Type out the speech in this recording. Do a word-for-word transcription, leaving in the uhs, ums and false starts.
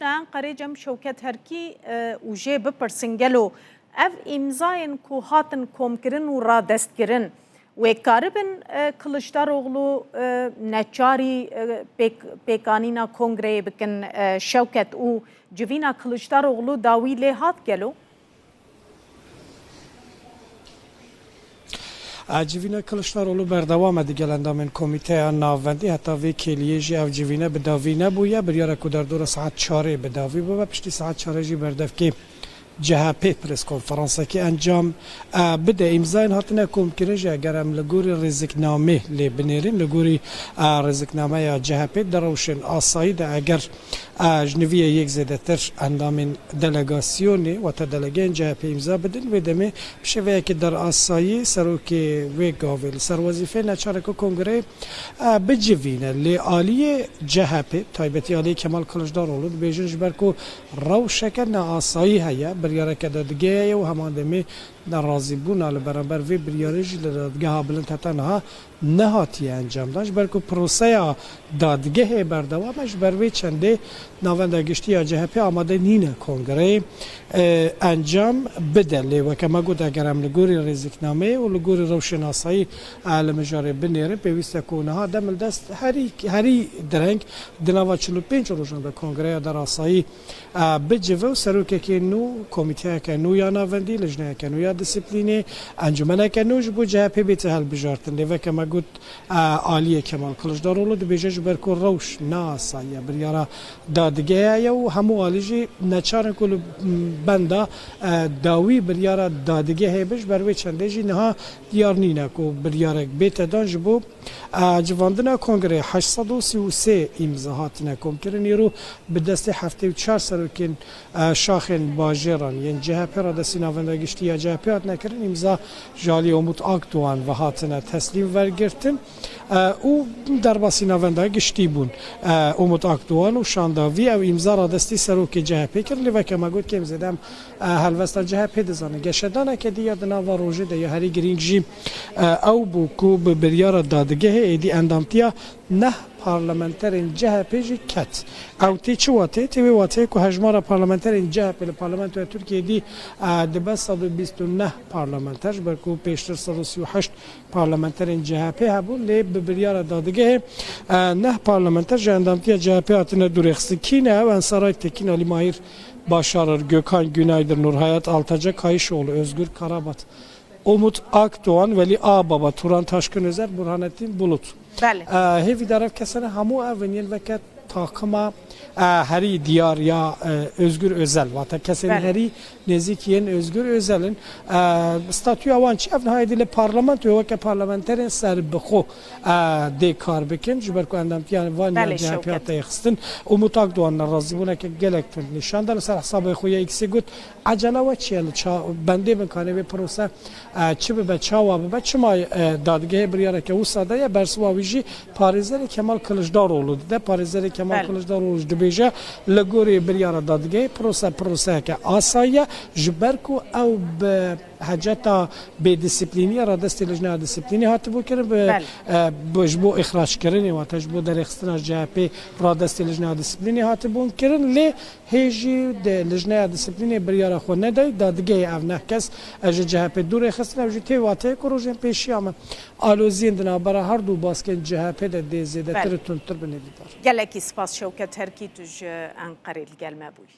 Enqerê Cem Şewket Herkî, e, û jê bipirsin, gelo ev îmzayên ku hatin komkirin û radestkirin, wê karibin, e, Kiliçdaroglu, e, neçarî, e, pêk-, pêkanîna kongreyê bikin, e, Şewket, û civîna Kiliçdaroglu dawî lê hat gelo? A, civîna Kiliçdaroglu berdewam e digel endamên Komîteya Navendî. Heta vê kêliyê jî ev civîne bi davî nebûye. Biryara ku derdora saet çarê bi davî bibe, piştî saet çarê jî berdevkê C H P preskonferansekî encam, e, bide. Îmzayên hatine komkirin jî eger em li gorî rêziknamê lê binêrin, li gorî, e, rêziknameya C H P di rewşên asayî de eger, e, ji nivî yê yek zêdetir endamên delegasyonê, wate delegeyên C H P îmza bidin, vê demê bi şêweyekî derasayî serokê wê gavê li ser wezîfeyê neçar e ku kongreyê, e, bicivîne. Lê aliyê C H P, taybetî aliyê Kemal Kiliçdaroglu, dibêjin ji ber ku rewşeke neasayî heye, biryareke dadigehê ye û heman demê nerazîbûna li beramber vê biryarê jî li dadgeha bilind heta niha nehatiye encamdan. Ji ber ku proseya dadgehê berdewam e, ji ber vê çendê Navenda Giştî ya C H P amade nîne kongreyê, e, encam bide. Lê weke me got, eger em li gorî rêziknameyê û li gorî rewşên asayî, e, li mijarê binêrin, pêwîst e ku niha dem li dest herî, herî direng di nava çil û pênc rojan de kongreya derasayî, e, bicive û serokekê nû, komîteyeke nû ya navendî, lijneyeke nû ya disiplînê, encûmeneke nû ji bo C H P bête hilbijartin. Lê weke me got, e, aliyê Kemal Kiliçdaroglu dibêje, ji ber ku rewş neasayî ye, biryara dadigehê ye û hemû alî jî neçar in ku li benda, e, dawî biryara dadigehê bin. Ji ber wê çendê jî niha diyar nîne ku biryarek bête dan ji bo, e, civandina kongreyê. Heşt sed û sî û sê îmza hatine komkirin. Îro bi destê heftê û çar serokên, e, şaxên bajêran yên C H P radestî Navenda Giştî ya C H P hatine kirin. Îmza ji alî Umut Akdoğan ve hatine teslîm vergirtin, e, û derbasî Navenda Giştî bûn. E, Umut Akdoğan û şanda vî ew îmza radestî serokê C H P kirin. Lê weke me got, kêm zêde em, e, helwesta C H P dizanin. Geşedaneke dî ya di nava rojê de ya herî girîng jî, e, ew bû ku bi biryara dadigehê êdî endamtiya neh parlamenterên C H P jî ket. Ew tê çi wateyê? Tê wê wateyê ku hejmara parlamenterên C H P li Parlamentoya Tirkiyeyê dî, e, dibe sed û bîst û neh parlamenter, ji ber ku pêştir sed û sî û heşt parlamenterên C H P hebûn, lê bi biryara dadigehê, e, neh parlamenter ji endamtiya C H P hatine dûrêxistin. Kî ne ew? Ensar Aytekin, Alî Mahîr, Başarır, Gökhan Günaydır, Nurhayat Altaca, Kayışoğlu, Özgür Karabat, Umut Akdoğan, Welî Ağbaba, Turan Taşkın Özer, Burhanettin Bulut. Belê. E, hêvîdar ev kesane hemû ev in yên weke takima, e, herî diyar ya, e, Özgür Özel, wate kesên Belê. herî nêzîk yên Özgür Özel in. E, statûya wan çi? Ev niha êdî li parlamentoyê weke parlamenterên serbixwe, e, dê kar bikin. Ji ber ku endamtiya van ya Belê, C H P Şewket. hate xistin. Umut Akdoğan nerazîbûneke gelek tund nîşan da. Li ser hesabê xwe ya X-ê got, Ecele we çi ye li ça-, bendê bin kanê vê prose, e, çi bibe, çawa bibe, çima, e, dadgehê biryareke wisa daye, bersiva wî jî parêzerê Kemal Kiliçdaroglu dide. Parêzerê Kemal Belê. Kiliçdaroglu jî dibêje, li gorî biryara dadgehê prose, proseyeke asayî ye, ji ber ku ew bi heceta bêdisiplînî ya radestê lijneya disiplînê hatibû kirin, bi, Belê. e, bi, ji bo îxrackirinê, wate ji bo derêxistina ji C H P radestê lijneya disiplînê hatibûn kirin, lê Hê jî di lijneya disiplînê biryara xwe nedayî, dadigehê ev neh kes, e, ji C H P dûrê xistin, ew jî tê wateyê ku rojên pêşiya me aloziyên di navbera her du baskên C H P de dê zêdetir Belê. û tundtir bin, hêvîdar. Gelekî spas Şewket Herkî, tu ji Enqerê li gel me bûyî.